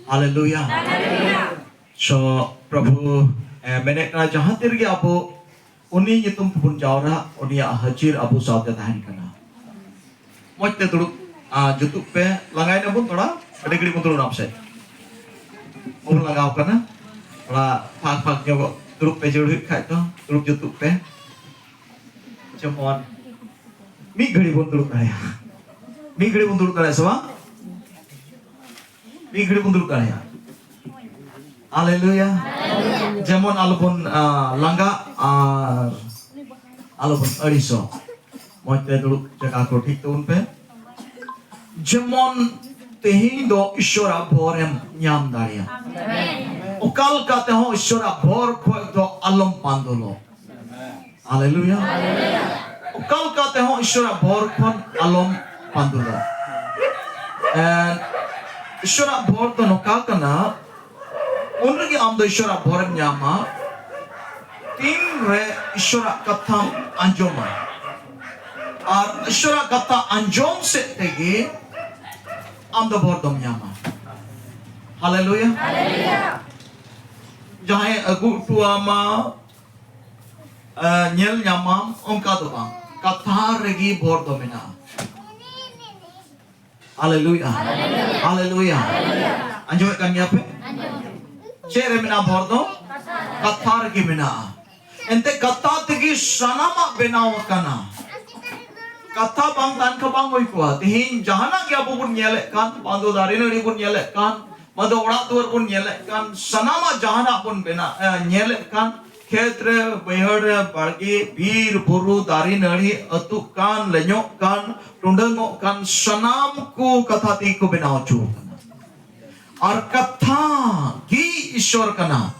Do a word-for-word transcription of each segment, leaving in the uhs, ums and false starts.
ᱦᱟᱞᱮᱞᱩᱭᱟ᱾ ᱥᱚ ᱯᱨᱚᱵᱷᱩ, ᱮ, ᱢᱮᱱᱮᱫ ᱠᱟᱱᱟ, ᱡᱟᱦᱟᱸ ᱛᱤ ᱨᱮᱜᱮ ᱟᱵᱚ ᱩᱱᱤ ᱧᱩᱛᱩᱢ ᱛᱮᱵᱚᱱ ᱡᱟᱣᱨᱟᱜ, ᱩᱱᱤᱭᱟᱜ ᱦᱟᱹᱡᱤᱨ ᱟᱵᱚ ᱥᱟᱶᱛᱮ ᱛᱟᱦᱮᱱ ᱠᱟᱱᱟ᱾ ᱢᱚᱡᱽ ᱛᱮ ᱫᱩᱲᱩᱵ, ᱟ, ᱡᱩᱛᱩᱜ ᱯᱮ᱾ ᱞᱟᱸᱜᱟᱭ ᱱᱟᱵᱚᱱ ᱛᱷᱚᱲᱟ, ᱟᱹᱰᱤ ᱜᱷᱟᱹᱲᱤᱡ ᱵᱚᱱ ᱫᱩᱲᱩᱵ ᱱᱟ ᱯᱟᱥᱮᱡ᱾ ᱵᱟᱵᱚᱱ ᱞᱟᱸᱜᱟᱣ ᱠᱟᱱᱟ᱾ ᱛᱷᱚᱲᱟ ᱯᱷᱟᱸᱠ ᱯᱷᱟᱸᱠ ᱧᱚᱜ ᱫᱩᱲᱩᱵ ᱯᱮ, ᱡᱟᱹᱨᱩᱲ ᱦᱩᱭᱩᱜ ᱠᱷᱟᱡ ᱫᱚ ᱫᱩᱲᱩᱵ ᱡᱩᱛᱩᱜ ᱯᱮ᱾ ᱡᱮᱢᱚᱱ ᱢᱤᱫ ᱜᱷᱟᱹᱲᱤ ᱵᱚᱱ ᱫᱩᱲᱩᱵ ᱫᱟᱲᱮᱭᱟᱜᱼᱟ᱾ ᱢᱤᱫ ᱜᱷᱟᱹᱲᱤ ᱵᱚᱱ ᱫᱩᱲᱩᱵ ᱫᱟᱲᱮᱭᱟᱜᱼᱟ ᱥᱮ ᱵᱟᱝ? ᱢᱤᱫ ᱜᱷᱟᱹᱲᱤ ᱵᱚᱱ ᱫᱩᱲᱩᱵ ᱫᱟᱲᱮᱭᱟᱜᱼᱟ᱾ ᱦᱟᱞᱮᱞᱩᱭᱟ᱾ ᱡᱮᱢᱚᱱ ᱟᱞᱚᱵᱚᱱ, ᱟ, ᱞᱟᱸᱜᱟᱜ ᱟᱨ ᱟᱞᱚᱵᱚᱱ ᱟᱹᱲᱤᱥᱚᱜ᱾ ᱢᱚᱡᱽ ᱛᱮ ᱫᱩᱲᱩᱵ ᱡᱟᱭᱜᱟ ᱠᱚ ᱴᱷᱤᱠ ᱛᱟᱵᱚᱱ ᱯᱮ᱾ ᱡᱮᱢᱚᱱ ᱛᱮᱦᱮᱧ ᱫᱚ ᱤᱥᱚᱨᱟᱜ ᱵᱷᱚᱨᱮᱢ ᱧᱟᱢ ᱫᱟᱲᱮᱭᱟᱜᱼᱟ᱾ ᱚᱠᱟ ᱞᱮᱠᱟ ᱛᱮᱦᱚᱸ ᱤᱥᱚᱨᱟᱜ ᱵᱷᱚᱨ ᱠᱷᱚᱡ ᱫᱚ ᱟᱞᱚᱢ ᱯᱟᱱᱫᱩᱞᱚᱜ᱾ ᱦᱟᱞᱮᱞᱩᱭᱟ᱾ ᱚᱠᱟ ᱞᱮᱠᱟ ᱛᱮᱦᱚᱸ ᱤᱥᱚᱨᱟᱜ ᱵᱷᱚᱨ ᱠᱷᱚᱱ ᱟᱞᱚᱢ ᱯᱟᱱᱫᱩᱞᱚᱜ᱾ ᱮᱸ, ᱤᱥᱚᱨᱟᱜ ᱵᱷᱚᱨ ᱫᱚ ᱱᱚᱝᱠᱟ ᱠᱟᱱᱟ, ᱩᱱ ᱨᱮᱜᱮ ᱟᱢ ᱫᱚ ᱤᱥᱚᱨᱟᱜ ᱵᱷᱚᱨᱮᱢ ᱧᱟᱢᱟ, ᱛᱤᱱ ᱨᱮ ᱤᱥᱚᱨᱟᱜ ᱠᱟᱛᱷᱟᱢ ᱟᱸᱡᱚᱢᱟ᱾ ᱟᱨ ᱤᱥᱚᱨᱟᱜ ᱠᱟᱛᱷᱟ ᱟᱸᱡᱚᱢ ᱥᱮᱫ ᱛᱮᱜᱮ ᱟᱢ ᱫᱚ ᱵᱷᱚᱨ ᱫᱚᱢ ᱧᱟᱢᱟ᱾ ᱦᱟᱞᱮᱞᱩᱭᱟ᱾ ᱡᱟᱦᱟᱸᱭ ᱟᱹᱜᱩ ᱦᱚᱴᱚ ᱟᱢᱟ, ᱮ, ᱧᱮᱞ ᱧᱟᱢᱟᱢ, ᱚᱱᱠᱟ ᱫᱚ ᱵᱟᱝ᱾ ᱠᱟᱛᱷᱟ ᱨᱮᱜᱮ ᱵᱷᱚᱨ ᱫᱚ ᱢᱮᱱᱟᱜᱼᱟ᱾ ᱦᱟᱞᱮᱞᱩᱭᱟ᱾ ᱦᱟᱞᱮᱞᱩᱭᱟ᱾ ᱟᱸᱡᱚᱢᱮᱫ ᱠᱟᱱ ᱜᱮᱭᱟ ᱯᱮ? ᱪᱮᱫ ᱨᱮ ᱢᱮᱱᱟᱜᱼᱟ ᱵᱷᱚᱨ ᱫᱚ? ᱠᱟᱛᱷᱟ ᱨᱮᱜᱮ ᱢᱮᱱᱟᱜᱼᱟ᱾ ᱮᱱᱛᱮ ᱠᱟᱛᱷᱟ ᱛᱮᱜᱮ ᱥᱟᱱᱟᱢᱟᱜ ᱵᱮᱱᱟᱣ ᱟᱠᱟᱱᱟ᱾ ᱠᱟᱛᱷᱟ ᱵᱟᱝ ᱛᱟᱦᱮᱱ ᱠᱷᱟᱱ ᱵᱟᱝ ᱦᱩᱭ ᱠᱚᱜᱼᱟ᱾ ᱛᱮᱦᱮᱧ ᱡᱟᱦᱟᱱᱟᱜ ᱜᱮ ᱟᱵᱚ ᱵᱚᱱ ᱧᱮᱞᱮᱫ ᱠᱟᱱ, ᱵᱟᱝ ᱫᱚ ᱫᱟᱨᱮ ᱱᱟᱹᱲᱤ ᱵᱚᱱ ᱧᱮᱞᱮᱫ ᱠᱟᱱ, ᱵᱟᱝ ᱫᱚ ᱚᱲᱟᱜ ᱫᱩᱣᱟᱹᱨ ᱵᱚᱱ ᱧᱮᱞᱮᱫ ᱠᱟᱱ, ᱥᱟᱱᱟᱢᱟᱜ ᱡᱟᱦᱟᱱᱟᱜ ᱵᱚᱱ ᱵᱮᱱᱟᱣ, ᱮ, ᱧᱮᱞᱮᱫ ᱠᱟᱱ, ᱠᱷᱮᱛ ᱨᱮ, ᱵᱟᱹᱭᱦᱟᱹᱲ ᱨᱮ, ᱵᱟᱲᱜᱮ, ᱵᱤᱨ, ᱵᱩᱨᱩ, ᱫᱟᱨᱮ, ᱱᱟᱹᱲᱤ, ᱟᱹᱛᱩᱜ ᱠᱟᱱ, ᱞᱮᱧᱚᱜ ᱠᱟᱱ, ᱴᱩᱰᱟᱹᱝᱚᱜ ᱠᱟᱱ, ᱥᱟᱱᱟᱢ ᱠᱚ ᱠᱟᱛᱷᱟ ᱛᱮᱜᱮ ᱠᱚ ᱵᱮᱱᱟᱣ ᱦᱚᱪᱚ ᱟᱠᱟᱱᱟ᱾ ᱟᱨ ᱠᱟᱛᱷᱟ ᱜᱮ ᱤᱥᱚᱨ ᱠᱟᱱᱟ᱾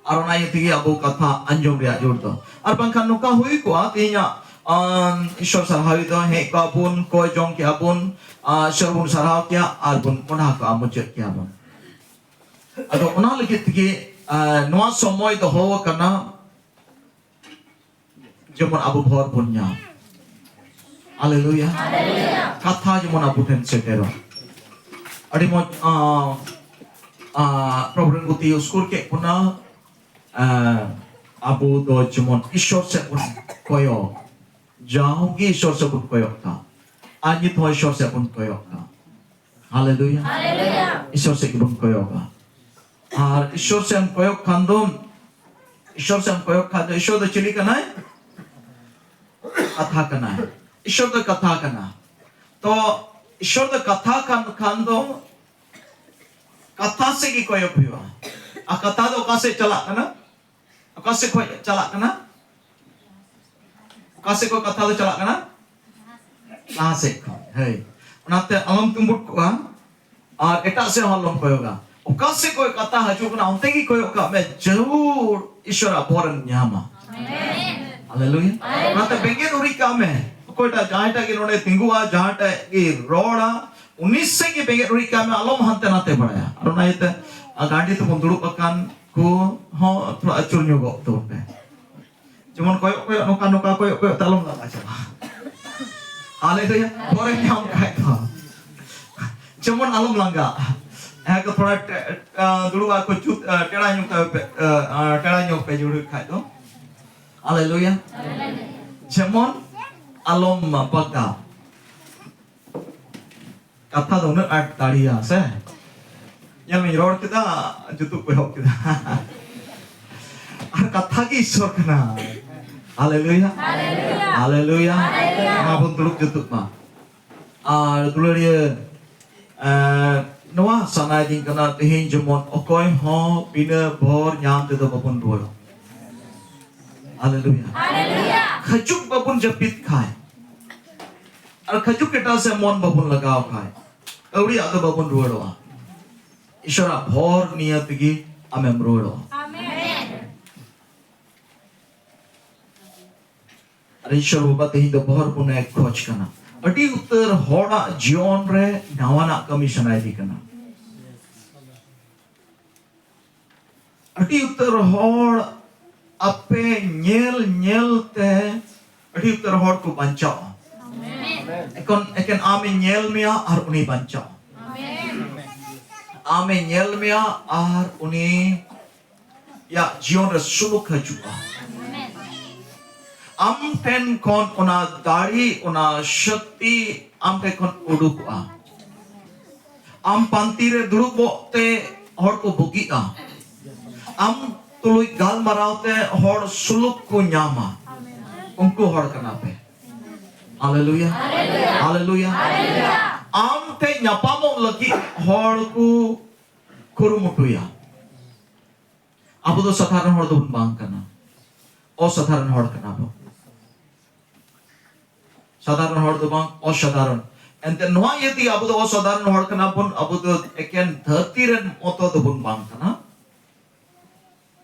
ᱟᱨ ᱚᱱᱟ ᱤᱭᱟᱹ ᱛᱮᱜᱮ ᱟᱵᱚ ᱠᱟᱛᱷᱟ ᱟᱸᱡᱚᱢ ᱨᱮᱭᱟᱜ ᱡᱳᱨ ᱫᱚ᱾ ᱟᱨ ᱵᱟᱝᱠᱷᱟᱱ ᱱᱚᱝᱠᱟ ᱦᱩᱭ ᱠᱚᱜᱼᱟ, ᱛᱮᱦᱮᱧᱟᱜ, ᱟᱢ, ᱤᱥᱚᱨ ᱥᱟᱨᱦᱟᱣᱤ ᱫᱚ ᱦᱮᱡ ᱠᱚᱜᱼᱟ ᱵᱚᱱ, ᱠᱚᱭ ᱡᱚᱝ ᱠᱮᱜᱼᱟ ᱵᱚᱱ, ᱟᱨ ᱤᱥᱚᱨ ᱵᱚᱱ ᱥᱟᱨᱦᱟᱣ ᱠᱮᱭᱟ ᱟᱨ ᱵᱚᱱ ᱢᱚᱰᱷᱟ ᱠᱚᱜᱼᱟ, ᱢᱩᱪᱟᱹᱫ ᱠᱮᱭᱟ ᱵᱚᱱ᱾ ᱟᱫᱚ ᱚᱱᱟ ᱞᱟᱹᱜᱤᱫ ᱛᱮᱜᱮ, ᱟᱨ, ᱱᱚᱣᱟ ᱥᱚᱢᱚᱭ ᱫᱚᱦᱚ ᱟᱠᱟᱱᱟ, ᱡᱮᱢᱚᱱ ᱟᱵᱚ ᱵᱷᱚᱨ ᱵᱚᱱ ᱧᱟᱢ᱾ ᱦᱟᱞᱮᱞᱩᱭᱟ᱾ ᱠᱟᱛᱷᱟ ᱡᱮᱢᱚᱱ ᱟᱵᱚ ᱴᱷᱮᱱ ᱥᱮᱴᱮᱨᱚᱜ᱾ ᱟᱹᱰᱤ ᱢᱚᱡᱽ, ᱟᱸ, ᱟᱸ, ᱯᱨᱚᱵᱷᱩ ᱨᱮᱱ ᱜᱩᱛᱤ ᱩᱥᱠᱩᱨ ᱠᱮᱫ ᱵᱚᱱᱟ᱾ ᱟᱸ, ᱟᱵᱚ ᱫᱚ ᱡᱮᱢᱚᱱ ᱤᱥᱚᱨ ᱥᱮᱫ ᱵᱚᱱ ᱠᱚᱭᱚᱜ, ᱡᱟᱣᱜᱮ ᱤᱥᱚᱨ ᱥᱮᱫ ᱵᱚᱱ ᱠᱚᱭᱚᱜ ᱠᱟᱜ, ᱟᱨ ᱱᱤᱛ ᱦᱚᱸ ᱤᱥᱚᱨ ᱥᱮᱫ ᱵᱚᱱ ᱠᱚᱭᱚᱜ ᱠᱟᱜ᱾ ᱦᱟᱞᱮᱞᱩᱭᱟ᱾ ᱦᱟᱞᱮᱞᱩᱭᱟ᱾ ᱤᱥᱚᱨ ᱥᱮᱫ ᱜᱮᱵᱚᱱ ᱠᱚᱭᱚᱜᱟ᱾ ᱟᱨ ᱤᱥᱚᱨ ᱥᱮᱫ ᱮᱢ ᱠᱚᱭᱚᱜ ᱠᱷᱟᱱ ᱫᱚ, ᱤᱥᱚᱨ ᱥᱮᱫ ᱮᱢ ᱠᱚᱭᱚᱜ ᱠᱷᱟᱱ ᱫᱚ, ᱤᱥᱚᱨ ᱫᱚ ᱪᱤᱞᱤ ᱠᱟᱱᱟᱭ? ᱠᱟᱛᱷᱟ ᱠᱟᱱᱟᱭ᱾ ᱤᱥᱚᱨ ᱫᱚ ᱠᱟᱛᱷᱟ ᱠᱟᱱᱟ᱾ ᱛᱚ ᱤᱥᱚᱨ ᱫᱚ ᱠᱟᱛᱷᱟ ᱠᱟᱱ ᱠᱷᱟᱱ ᱫᱚ, ᱠᱟᱛᱷᱟ ᱥᱮᱫ ᱜᱮ ᱠᱚᱭᱚᱜ ᱦᱩᱭᱩᱜᱼᱟ᱾ ᱟᱨ ᱠᱟᱛᱷᱟ ᱫᱚ ᱚᱠᱟ ᱥᱮᱫ ᱪᱟᱞᱟᱜ ᱠᱟᱱᱟ? ᱚᱠᱟ ᱥᱮᱫ ᱠᱷᱚᱡ ᱪᱟᱞᱟᱜ ᱠᱟᱱᱟ? ᱚᱠᱟ ᱥᱮᱫ ᱠᱷᱚᱡ ᱠᱟᱛᱷᱟ ᱫᱚ ᱪᱟᱞᱟᱜ ᱠᱟᱱᱟ? ᱞᱟᱦᱟ ᱥᱮᱫ ᱠᱷᱚᱡ᱾ ᱦᱳᱭ᱾ ᱚᱱᱟᱛᱮ ᱟᱞᱚᱢ ᱛᱩᱸᱵᱩᱫ ᱠᱚᱜᱼᱟ ᱟᱨ ᱮᱴᱟᱜ ᱥᱮᱫ ᱦᱚᱸ ᱟᱞᱚᱢ ᱠᱚᱭᱚᱜᱟ᱾ ᱚᱠᱟ ᱥᱮᱫ ᱠᱷᱚᱡ ᱠᱟᱛᱷᱟ ᱦᱤᱡᱩᱜ ᱠᱟᱱᱟ, ᱚᱱᱛᱮ ᱜᱮ ᱠᱚᱭᱚᱜ ᱠᱟᱜ ᱢᱮ, ᱡᱟᱹᱨᱩᱲ ᱤᱥᱚᱨᱟᱜ ᱵᱚᱨᱮᱢ ᱧᱟᱢᱟ᱾ ᱦᱟᱞᱮᱞᱩᱭᱟ᱾ ᱚᱱᱟᱛᱮ ᱵᱮᱸᱜᱮᱫ ᱩᱨᱤᱡ ᱠᱟᱜ ᱢᱮ᱾ ᱚᱠᱚᱭᱴᱟᱜ, ᱡᱟᱦᱟᱸᱭᱴᱟᱜ ᱜᱮ ᱱᱚᱰᱮ ᱛᱤᱸᱜᱩᱜᱼᱟ, ᱡᱟᱦᱟᱸᱴᱟᱜ ᱜᱮ ᱨᱚᱲᱟ, ᱩᱱᱤ ᱥᱮᱫ ᱜᱮ ᱵᱮᱸᱜᱮᱫ ᱩᱨᱤᱡ ᱠᱟᱜ ᱢᱮ, ᱟᱞᱚᱢ ᱦᱟᱱᱛᱮ ᱱᱟᱛᱮ ᱵᱟᱲᱟᱭᱟ᱾ ᱟᱨ ᱚᱱᱟ ᱤᱭᱟᱹᱛᱮ, ᱟᱨ ᱜᱟᱸᱰᱤ ᱛᱮᱵᱚᱱ ᱫᱩᱲᱩᱵ ᱟᱠᱟᱱ ᱠᱚ ᱦᱚᱸ ᱛᱷᱚᱲᱟ ᱟᱹᱪᱩᱨ ᱧᱚᱜᱚᱜ ᱛᱟᱵᱚᱱ ᱯᱮ᱾ ᱡᱮᱢᱚᱱ ᱠᱚᱭᱚᱜ ᱠᱚᱭᱚᱜ, ᱱᱚᱝᱠᱟ ᱱᱚᱝᱠᱟ ᱠᱚᱭᱚᱜ ᱠᱚᱭᱚᱜ ᱛᱮ ᱟᱞᱚᱢ ᱞᱟᱸᱜᱟ ᱪᱟᱵᱟᱜᱼᱟ᱾ ᱦᱟᱞᱮᱞᱩᱭᱟ᱾ ᱯᱚᱨᱮ ᱧᱟᱢ ᱠᱷᱟᱡ ᱫᱚ ᱡᱮᱢᱚᱱ ᱟᱞᱚᱢ ᱞᱟᱸᱜᱟ᱾ ᱦᱮᱸ, ᱠᱚ ᱛᱷᱚᱲᱟ ᱴᱮ-, ᱟ, ᱫᱩᱲᱩᱵ ᱟᱠᱚ ᱪᱩᱛ, ᱟ, ᱴᱮᱲᱟ ᱧᱚᱜ ᱠᱟᱭ ᱯᱮ, ᱟ, ᱟ, ᱴᱮᱲᱟ ᱧᱚᱜ ᱯᱮ ᱡᱩᱲᱩ ᱠᱷᱟᱡ ᱫᱚ᱾ ᱦᱟᱞᱮᱞᱩᱭᱟ᱾ ᱡᱮᱢᱚᱱ ᱟᱞᱚᱢ ᱵᱟᱜᱟ᱾ ᱠᱟᱛᱷᱟ ᱫᱚ ᱩᱱᱟᱹᱜ ᱟᱸᱴ ᱫᱟᱲᱮᱭᱟ ᱥᱮ? ᱧᱮᱞ ᱢᱮᱧ ᱨᱚᱲ ᱠᱮᱫᱟ, ᱡᱩᱛᱩᱜ ᱠᱚ ᱮᱦᱚᱵ ᱠᱮᱫᱟ᱾ ᱟᱨ ᱠᱟᱛᱷᱟ ᱜᱮ ᱤᱥᱚᱨ ᱠᱟᱱᱟ᱾ ᱦᱟᱞᱮᱞᱩᱭᱟ᱾ ᱦᱟᱞᱮᱞᱩᱭᱟ᱾ ᱦᱟᱞᱮᱞᱩᱭᱟ᱾ ᱦᱟᱞᱮᱞᱩᱭᱟ᱾ ᱢᱟ ᱵᱚᱱ ᱫᱩᱲᱩᱵ ᱡᱩᱛᱩᱜ ᱢᱟ᱾ ᱟᱨ ᱫᱩᱞᱟᱹᱲᱤᱭᱟᱹ, ᱮᱸ, ᱱᱚᱣᱟ ᱥᱟᱱᱟᱭᱮᱫᱤᱧ ᱠᱟᱱᱟ ᱛᱮᱦᱮᱧ ᱡᱮᱢᱚᱱ ᱚᱠᱚᱭ ᱦᱚᱸ ᱵᱤᱱᱟᱹ ᱵᱷᱚᱨ ᱧᱟᱢ ᱛᱮᱫᱚ ᱵᱟᱵᱚᱱ ᱨᱩᱣᱟᱹᱲᱟ᱾ ᱦᱟᱞᱮᱞᱩᱭᱟ᱾ ᱦᱟᱞᱮᱞᱩᱭᱟ᱾ ᱠᱷᱟᱹᱡᱩᱜ ᱵᱟᱵᱚᱱ ᱡᱟᱹᱯᱤᱫ ᱠᱷᱟᱡ, ᱟᱨ ᱠᱷᱟᱹᱡᱩᱜ ᱮᱴᱟᱜ ᱥᱮᱫ ᱢᱚᱱ ᱵᱟᱵᱚᱱ ᱞᱟᱜᱟᱣ ᱠᱷᱟᱡ, ᱟᱹᱣᱲᱤᱭᱟᱜ ᱫᱚ ᱵᱟᱵᱚᱱ ᱨᱩᱣᱟᱹᱲᱚᱜᱼᱟ᱾ ᱤᱥᱚᱨᱟᱜ ᱵᱷᱚᱨ ᱱᱤᱭᱟᱹ ᱛᱮᱜᱮ ᱟᱢᱮᱢ ᱨᱩᱣᱟᱹᱲᱚᱜᱼᱟ᱾ ᱟᱢᱮᱱ᱾ ᱟᱨ ᱤᱥᱚᱨ ᱵᱟᱵᱟ ᱛᱮᱦᱮᱧ ᱫᱚ ᱵᱷᱚᱨ ᱵᱚᱱᱮ ᱠᱷᱚᱡᱽ ᱠᱟᱱᱟ᱾ ᱟᱹᱰᱤ ᱩᱛᱟᱹᱨ ᱦᱚᱲᱟᱜ ᱡᱤᱭᱚᱱ ᱨᱮ ᱱᱟᱣᱟᱱᱟᱜ ᱠᱟᱹᱢᱤ ᱥᱟᱱᱟᱭᱮᱫᱮ ᱠᱟᱱᱟ᱾ ᱟᱹᱰᱤ ᱩᱛᱟᱹᱨ ᱦᱚᱲ ᱟᱯᱮ ᱧᱮᱞ ᱧᱮᱞ ᱛᱮ ᱟᱹᱰᱤ ᱩᱛᱟᱹᱨ ᱦᱚᱲ ᱠᱚ ᱵᱟᱧᱪᱟᱣᱟ᱾ ᱮᱠᱷᱚᱱ ᱮᱠᱮᱱ ᱟᱢᱮ ᱧᱮᱞ ᱢᱮᱭᱟ ᱟᱨ ᱩᱱᱤ ᱵᱟᱧᱪᱟᱣᱟ᱾ ᱟᱢᱮ ᱧᱮᱞ ᱢᱮᱭᱟ ᱟᱨ ᱩᱱᱤᱭᱟᱜ ᱡᱤᱭᱚᱱ ᱨᱮ ᱥᱩᱞᱩᱠ ᱦᱤᱡᱩᱜᱼᱟ᱾ ᱟᱢ ᱴᱷᱮᱱ ᱠᱷᱚᱱ ᱚᱱᱟ ᱫᱟᱲᱮ, ᱚᱱᱟ ᱥᱚᱠᱛᱤ ᱟᱢ ᱴᱷᱮᱱ ᱠᱷᱚᱱ ᱩᱰᱩᱠᱚᱜᱼᱟ᱾ ᱟᱢ ᱯᱟᱱᱛᱮ ᱨᱮ ᱫᱩᱲᱩᱵᱚᱜ ᱛᱮ ᱦᱚᱲ ᱠᱚ ᱵᱩᱜᱤᱜᱼᱟ᱾ ᱟᱢ ᱛᱩᱞᱩᱡ ᱜᱟᱞᱢᱟᱨᱟᱣ ᱛᱮ ᱦᱚᱲ ᱥᱩᱞᱩᱠ ᱠᱚ ᱧᱟᱢᱟ᱾ ᱩᱱᱠᱩ ᱦᱚᱲ ᱠᱟᱱᱟ ᱯᱮ᱾ ᱦᱟᱞᱮᱞᱩᱭᱟ᱾ ᱦᱟᱞᱮᱞᱩᱭᱟ᱾ ᱟᱢ ᱴᱷᱮᱱ ᱧᱟᱯᱟᱢᱚᱜ ᱞᱟᱹᱜᱤᱫ ᱦᱚᱲ ᱠᱚ ᱠᱩᱨᱩᱢᱩᱴᱩᱭᱟ᱾ ᱟᱵᱚ ᱫᱚ ᱥᱟᱫᱷᱟᱨᱚᱱ ᱦᱚᱲ ᱫᱚᱵᱚᱱ ᱵᱟᱝ ᱠᱟᱱᱟ, ᱚᱥᱟᱫᱷᱟᱨᱚᱱ ᱦᱚᱲ ᱠᱟᱱᱟ ᱵᱚᱱ᱾ ᱥᱟᱫᱷᱟᱨᱚᱱ ᱦᱚᱲ ᱫᱚ ᱵᱟᱝ, ᱚᱥᱟᱫᱷᱟᱨᱚᱱ᱾ ᱮᱱᱛᱮ ᱱᱚᱣᱟ ᱤᱭᱟᱹ ᱛᱮᱜᱮ ᱟᱵᱚ ᱫᱚ ᱚᱥᱟᱫᱷᱟᱨᱚᱱ ᱦᱚᱲ ᱠᱟᱱᱟ ᱵᱚᱱ᱾ ᱟᱵᱚ ᱫᱚ ᱮᱠᱮᱱ ᱫᱷᱟᱹᱨᱛᱤ ᱨᱮᱱ ᱢᱚᱛᱚ ᱫᱚᱵᱚᱱ ᱵᱟᱝ ᱠᱟᱱᱟ᱾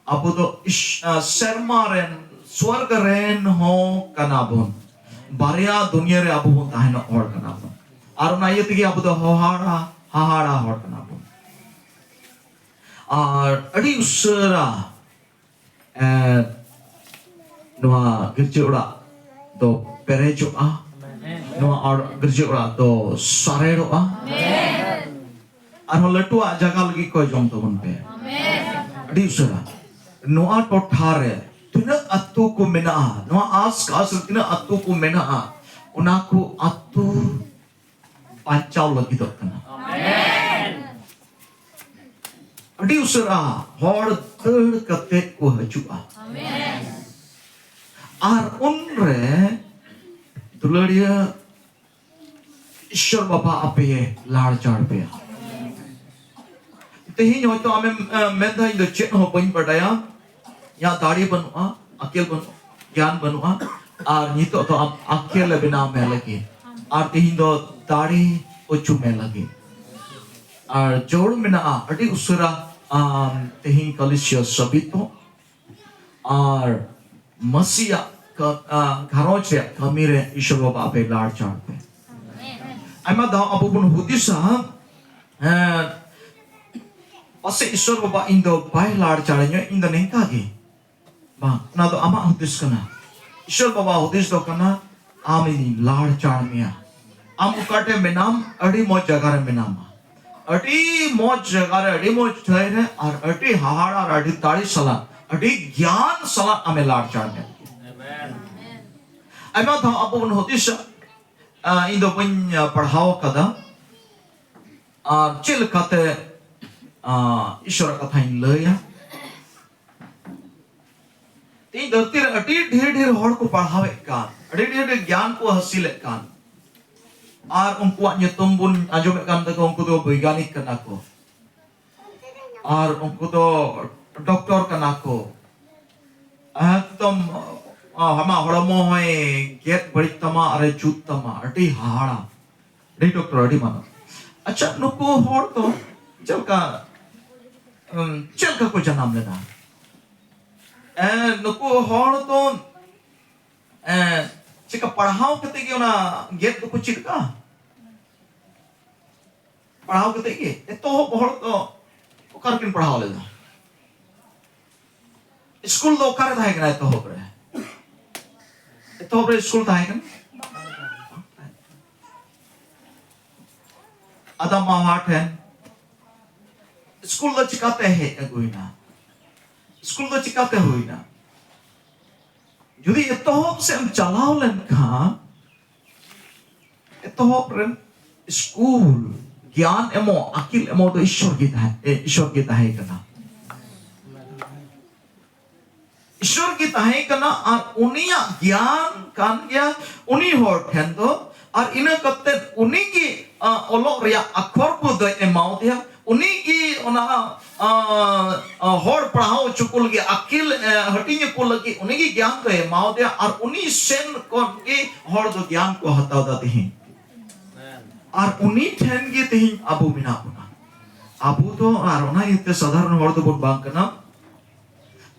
ᱟᱵᱚ ᱫᱚ ᱤᱥ-, ᱟ, ᱥᱮᱨᱢᱟ ᱨᱮᱱ, ᱥᱣᱚᱨᱜ ᱨᱮᱱ ᱦᱚᱸ ᱠᱟᱱᱟ ᱵᱚᱱ᱾ ᱵᱟᱨᱭᱟ ᱫᱩᱱᱤᱭᱟᱹ ᱨᱮ ᱟᱵᱚ ᱵᱚᱱ ᱛᱟᱦᱮᱱᱚᱜ ᱦᱚᱲ ᱠᱟᱱᱟ ᱵᱚᱱ᱾ ᱟᱨ ᱚᱱᱟ ᱤᱭᱟᱹ ᱛᱮᱜᱮ ᱟᱵᱚ ᱫᱚ ᱦᱚᱦᱟᱲᱟ, ᱦᱟᱦᱟᱲᱟ ᱦᱚᱲ ᱠᱟᱱᱟ ᱵᱚᱱ᱾ ᱟᱨ ᱟᱹᱰᱤ ᱩᱥᱟᱹᱨᱟ, ᱮ, ᱱᱚᱣᱟ ᱜᱤᱨᱡᱟᱹ ᱚᱲᱟᱜ ᱫᱚ ᱯᱮᱨᱮᱡᱚᱜᱼᱟ᱾ ᱱᱚᱣᱟ ᱚᱲ-, ᱜᱤᱨᱡᱟᱹ ᱚᱲᱟᱜ ᱫᱚ ᱥᱟᱨᱮᱲᱚᱜᱼᱟ᱾ ᱟᱨᱦᱚᱸ ᱞᱟᱹᱴᱩᱣᱟᱜ ᱡᱟᱭᱜᱟ ᱞᱟᱹᱜᱤᱫ ᱠᱚᱭ ᱡᱚᱢ ᱛᱟᱵᱚᱱ ᱯᱮ᱾ ᱟᱹᱰᱤ ᱩᱥᱟᱹᱨᱟ᱾ ᱱᱚᱣᱟ ᱴᱚᱴᱷᱟ ᱨᱮ ᱛᱤᱱᱟᱹᱜ ᱟᱹᱛᱩ ᱠᱚ ᱢᱮᱱᱟᱜᱼᱟ, ᱱᱚᱣᱟ ᱟᱥᱯᱟᱥ ᱨᱮ ᱛᱤᱱᱟᱹᱜ ᱟᱹᱛᱩ ᱠᱚ ᱢᱮᱱᱟᱜᱼᱟ, ᱚᱱᱟ ᱠᱚ ᱟᱹᱛᱩ ᱵᱟᱧᱪᱟᱣ ᱞᱟᱹᱜᱤᱫᱚᱜ ᱠᱟᱱᱟ᱾ ᱟᱹᱰᱤ ᱩᱥᱟᱹᱨᱟ ᱦᱚᱲ ᱫᱟᱹᱲ ᱠᱟᱛᱮ ᱠᱚ ᱦᱤᱡᱩᱜᱼᱟ᱾ ᱟᱨ ᱩᱱᱨᱮ ᱫᱩᱞᱟᱹᱲᱤᱭᱟᱹ ᱤᱥᱚᱨ ᱵᱟᱵᱟ ᱟᱯᱮ ᱞᱟᱲᱪᱟᱲ ᱯᱮᱭᱟ᱾ ᱛᱮᱦᱮᱧ ᱦᱚᱭᱛᱚ ᱟᱢᱮᱢ, ᱮ, ᱢᱮᱱᱫᱟ, "ᱤᱧ ᱫᱚ ᱪᱮᱫ ᱦᱚᱸ ᱵᱟᱹᱧ ᱵᱟᱰᱟᱭᱟ, ᱤᱧᱟᱹᱜ ᱫᱟᱲᱮ ᱵᱟᱹᱱᱩᱜᱼᱟ, ᱟᱹᱠᱤᱞ ᱵᱟᱹᱱᱩᱜᱼᱟ, ᱜᱮᱭᱟᱱ ᱵᱟᱹᱱᱩᱜᱼᱟ, ᱟᱨ ᱱᱤᱛᱚᱜ ᱫᱚ ᱟᱢ ᱟᱹᱠᱤᱞ ᱮ ᱵᱮᱱᱟᱣ ᱢᱮ ᱞᱟᱹᱜᱤᱫ, ᱟᱨ ᱛᱮᱦᱮᱧ ᱫᱚ ᱫᱟᱲᱮ ᱚᱪᱚ ᱢᱮ ᱞᱟᱹᱜᱤᱫ, ᱟᱨ ᱡᱟᱹᱨᱩᱲ ᱢᱮᱱᱟᱜᱼᱟ ᱟᱹᱰᱤ ᱩᱥᱟᱹᱨᱟ ᱟᱢ ᱛᱮᱦᱮᱧ ᱠᱟᱞᱤᱥᱤᱭᱟ ᱥᱟᱹᱵᱤᱛᱚᱜ, ᱟᱨ ᱢᱟᱹᱥᱤᱭᱟᱜ ᱠᱟ-, ᱟ, ᱜᱷᱟᱨᱚᱸᱡᱽ ᱨᱮᱭᱟᱜ ᱠᱟᱹᱢᱤ ᱨᱮ ᱤᱥᱚᱨ ᱵᱟᱵᱟ ᱟᱯᱮ ᱞᱟᱲᱪᱟᱲ ᱯᱮ᱾" ᱟᱭᱢᱟ ᱫᱷᱟᱣ ᱟᱵᱚ ᱵᱚᱱ ᱦᱩᱫᱤᱥᱟ, ᱦᱮᱸ, ᱯᱟᱥᱮᱡ ᱤᱥᱚᱨ ᱵᱟᱵᱟ ᱤᱧ ᱫᱚ ᱵᱟᱭ ᱞᱟᱲᱪᱟᱲᱤᱧᱟ, ᱤᱧ ᱫᱚ ᱱᱤᱝᱠᱟ ᱜᱮ᱾ ᱵᱟᱝ, ᱚᱱᱟ ᱫᱚ ᱟᱢᱟᱜ ᱦᱩᱫᱤᱥ ᱠᱟᱱᱟ᱾ ᱤᱥᱚᱨ ᱵᱟᱵᱟ ᱦᱩᱫᱤᱥ ᱫᱚ ᱠᱟᱱᱟ, ᱟᱢ ᱤᱧ ᱞᱟᱲᱪᱟᱲ ᱢᱮᱭᱟ᱾ ᱟᱢ ᱚᱠᱟᱴᱷᱮᱱ ᱢᱮᱱᱟᱢ, ᱟᱹᱰᱤ ᱢᱚᱡᱽ ᱡᱟᱭᱜᱟ ᱨᱮ ᱢᱮᱱᱟᱢᱟ᱾ ᱟᱹᱰᱤ ᱢᱚᱡᱽ ᱡᱟᱭᱜᱟ ᱨᱮ, ᱟᱹᱰᱤ ᱢᱚᱡᱽ ᱴᱷᱟᱹᱭ ᱨᱮ, ᱟᱨ ᱟᱹᱰᱤ ᱦᱟᱦᱟᱲᱟ ᱟᱨ ᱟᱹᱰᱤ ᱫᱟᱲᱮ ᱥᱟᱞᱟᱜ, ᱟᱹᱰᱤ ᱜᱮᱭᱟᱱ ᱥᱟᱞᱟᱜ ᱟᱢᱮ ᱞᱟᱲᱪᱟᱲ ᱢᱮ᱾ ᱟᱭᱢᱟ ᱫᱷᱟᱣ ᱟᱵᱚ ᱵᱚᱱ ᱦᱩᱫᱤᱥᱟ, ᱟ, ᱤᱧ ᱫᱚ ᱵᱟᱹᱧ, ᱟ, ᱯᱟᱲᱦᱟᱣ ᱟᱠᱟᱫᱟ, ᱟᱨ ᱪᱮᱫ ᱞᱮᱠᱟᱛᱮ, ᱟ, ᱤᱥᱚᱨᱟᱜ ᱠᱟᱛᱷᱟᱧ ᱞᱟᱹᱭᱟ? ᱛᱮᱦᱮᱧ ᱫᱷᱟᱹᱨᱛᱤ ᱨᱮ ᱟᱹᱰᱤ ᱰᱷᱮᱨ ᱰᱷᱮᱨ ᱦᱚᱲ ᱠᱚ ᱯᱟᱲᱦᱟᱣᱮᱫ ᱠᱟᱱ, ᱟᱹᱰᱤ ᱰᱷᱮᱨ ᱰᱷᱮᱨ ᱜᱮᱭᱟᱱ ᱠᱚ ᱦᱟᱹᱥᱤᱞᱮᱫ ᱠᱟᱱ, ᱟᱨ ᱩᱱᱠᱩᱣᱟᱜ ᱧᱩᱛᱩᱢ ᱵᱚᱱ ᱟᱸᱡᱚᱢᱮᱫ ᱠᱟᱱ ᱛᱟᱠᱚ, ᱩᱱᱠᱩ ᱫᱚ ᱵᱳᱭᱜᱟᱱᱤᱠ ᱠᱟᱱᱟ ᱠᱚ, ᱟᱨ ᱩᱱᱠᱩ ᱫᱚ ᱰᱚᱠᱴᱚᱨ ᱠᱟᱱᱟ ᱠᱚ᱾ ᱮᱠᱫᱚᱢ, ᱟ, ᱟᱢᱟᱜ ᱦᱚᱲᱢᱚ ᱦᱚᱸᱭ ᱜᱮᱫ ᱵᱟᱹᱲᱤᱡ ᱛᱟᱢᱟ ᱟᱨᱮ ᱡᱩᱛ ᱛᱟᱢᱟ, ᱟᱹᱰᱤ ᱦᱟᱦᱟᱲᱟ, ᱟᱹᱰᱤ ᱰᱚᱠᱴᱚᱨ, ᱟᱹᱰᱤ ᱢᱟᱱᱚᱛ᱾ ᱟᱪᱪᱷᱟ, ᱱᱩᱠᱩ ᱦᱚᱲ ᱫᱚ ᱪᱮᱫ ᱞᱮᱠᱟ, ᱩᱢ, ᱪᱮᱫ ᱞᱮᱠᱟ ᱠᱚ ᱡᱟᱱᱟᱢ ᱞᱮᱱᱟ? ᱮ, ᱱᱩᱠᱩ ᱦᱚᱲ ᱫᱚ, ᱮ, ᱪᱮᱠᱟ ᱯᱟᱲᱦᱟᱣ ᱠᱟᱛᱮ ᱜᱮ ᱚᱱᱟ ᱜᱮᱫ ᱫᱚᱠᱚ ᱪᱮᱫ ᱠᱟᱜᱼᱟ? ᱯᱟᱲᱦᱟᱣ ᱠᱟᱛᱮ ᱜᱮ? ᱮᱛᱚᱦᱚᱵ ᱦᱚᱲ ᱫᱚ ᱚᱠᱟ ᱨᱮᱠᱤᱱ ᱯᱟᱲᱦᱟᱣ ᱞᱮᱫᱟ? ᱥᱠᱩᱞ ᱫᱚ ᱚᱠᱟᱨᱮ ᱛᱟᱦᱮᱸ ᱠᱟᱱᱟ ᱮᱛᱚᱦᱚᱵ ᱨᱮ? ᱮᱛᱚᱦᱚᱵ ᱨᱮ ᱥᱠᱩᱞ ᱛᱟᱦᱮᱸ ᱠᱟᱱᱟ? ᱟᱫᱟᱢ ᱢᱟᱦᱟ ᱴᱷᱮᱱ᱾ ᱥᱠᱩᱞ ᱫᱚ ᱪᱤᱠᱟᱛᱮ ᱦᱮᱡ ᱟᱹᱜᱩᱭᱮᱱᱟ? ᱥᱠᱩᱞ ᱫᱚ ᱪᱤᱠᱟᱛᱮ ᱦᱩᱭᱱᱟ? ᱡᱩᱫᱤ ᱮᱛᱚᱦᱚᱵ ᱥᱮᱫ ᱮᱢ ᱪᱟᱞᱟᱣ ᱞᱮᱱᱠᱷᱟᱱ, ᱮᱛᱚᱦᱚᱵ ᱨᱮᱱ ᱥᱠᱩᱞ, ᱜᱮᱭᱟᱱ ᱮᱢᱚᱜ, ᱟᱹᱠᱤᱞ ᱮᱢᱚᱜ ᱫᱚ ᱤᱥᱚᱨ ᱜᱮ ᱛᱟᱦᱮᱸ, ᱮ, ᱤᱥᱚᱨ ᱜᱮ ᱛᱟᱦᱮᱸ ᱠᱟᱱᱟ᱾ ᱤᱥᱚᱨ ᱜᱮ ᱛᱟᱦᱮᱸ ᱠᱟᱱᱟ ᱟᱨ ᱩᱱᱤᱭᱟᱜ ᱜᱮᱭᱟᱱ ᱠᱟᱱ ᱜᱮᱭᱟ᱾ ᱩᱱᱤ ᱦᱚᱲ ᱴᱷᱮᱱ ᱫᱚ, ᱟᱨ ᱤᱱᱟᱹ ᱠᱟᱛᱮ ᱩᱱᱤ ᱜᱮ, ᱟ, ᱚᱞᱚᱜ ᱨᱮᱭᱟᱜ ᱟᱠᱷᱚᱨ ᱠᱚ ᱫᱚᱭ ᱮᱢᱟᱣ ᱫᱮᱭᱟ᱾ ᱩᱱᱤ ᱜᱮ ᱚᱱᱟ, ᱟ, ᱟ, ᱦᱚᱲ ᱯᱟᱲᱦᱟᱣ ᱦᱚᱪᱚ ᱠᱚ ᱞᱟᱹᱜᱤᱫ, ᱟᱹᱠᱤᱞ, ᱮ, ᱦᱟᱹᱴᱤᱧ ᱟᱠᱚ ᱞᱟᱹᱜᱤᱫ ᱩᱱᱤ ᱜᱮ ᱜᱮᱭᱟᱱ ᱫᱚᱭ ᱮᱢᱟᱣ ᱫᱮᱭᱟ᱾ ᱟᱨ ᱩᱱᱤ ᱥᱮᱱ ᱠᱷᱚᱱ ᱜᱮ ᱦᱚᱲ ᱫᱚ ᱜᱮᱭᱟᱱ ᱠᱚ ᱦᱟᱛᱟᱣ ᱫᱟ ᱛᱮᱦᱮᱧ᱾ ᱟᱨ ᱩᱱᱤ ᱴᱷᱮᱱ ᱜᱮ ᱛᱮᱦᱮᱧ ᱟᱵᱚ ᱢᱮᱱᱟᱜ ᱵᱚᱱᱟ᱾ ᱟᱵᱚ ᱫᱚ ᱟᱨ ᱚᱱᱟ ᱤᱭᱟᱹᱛᱮ ᱥᱟᱫᱷᱟᱨᱚᱱ ᱦᱚᱲ ᱫᱚᱵᱚᱱ ᱵᱟᱝ ᱠᱟᱱᱟ᱾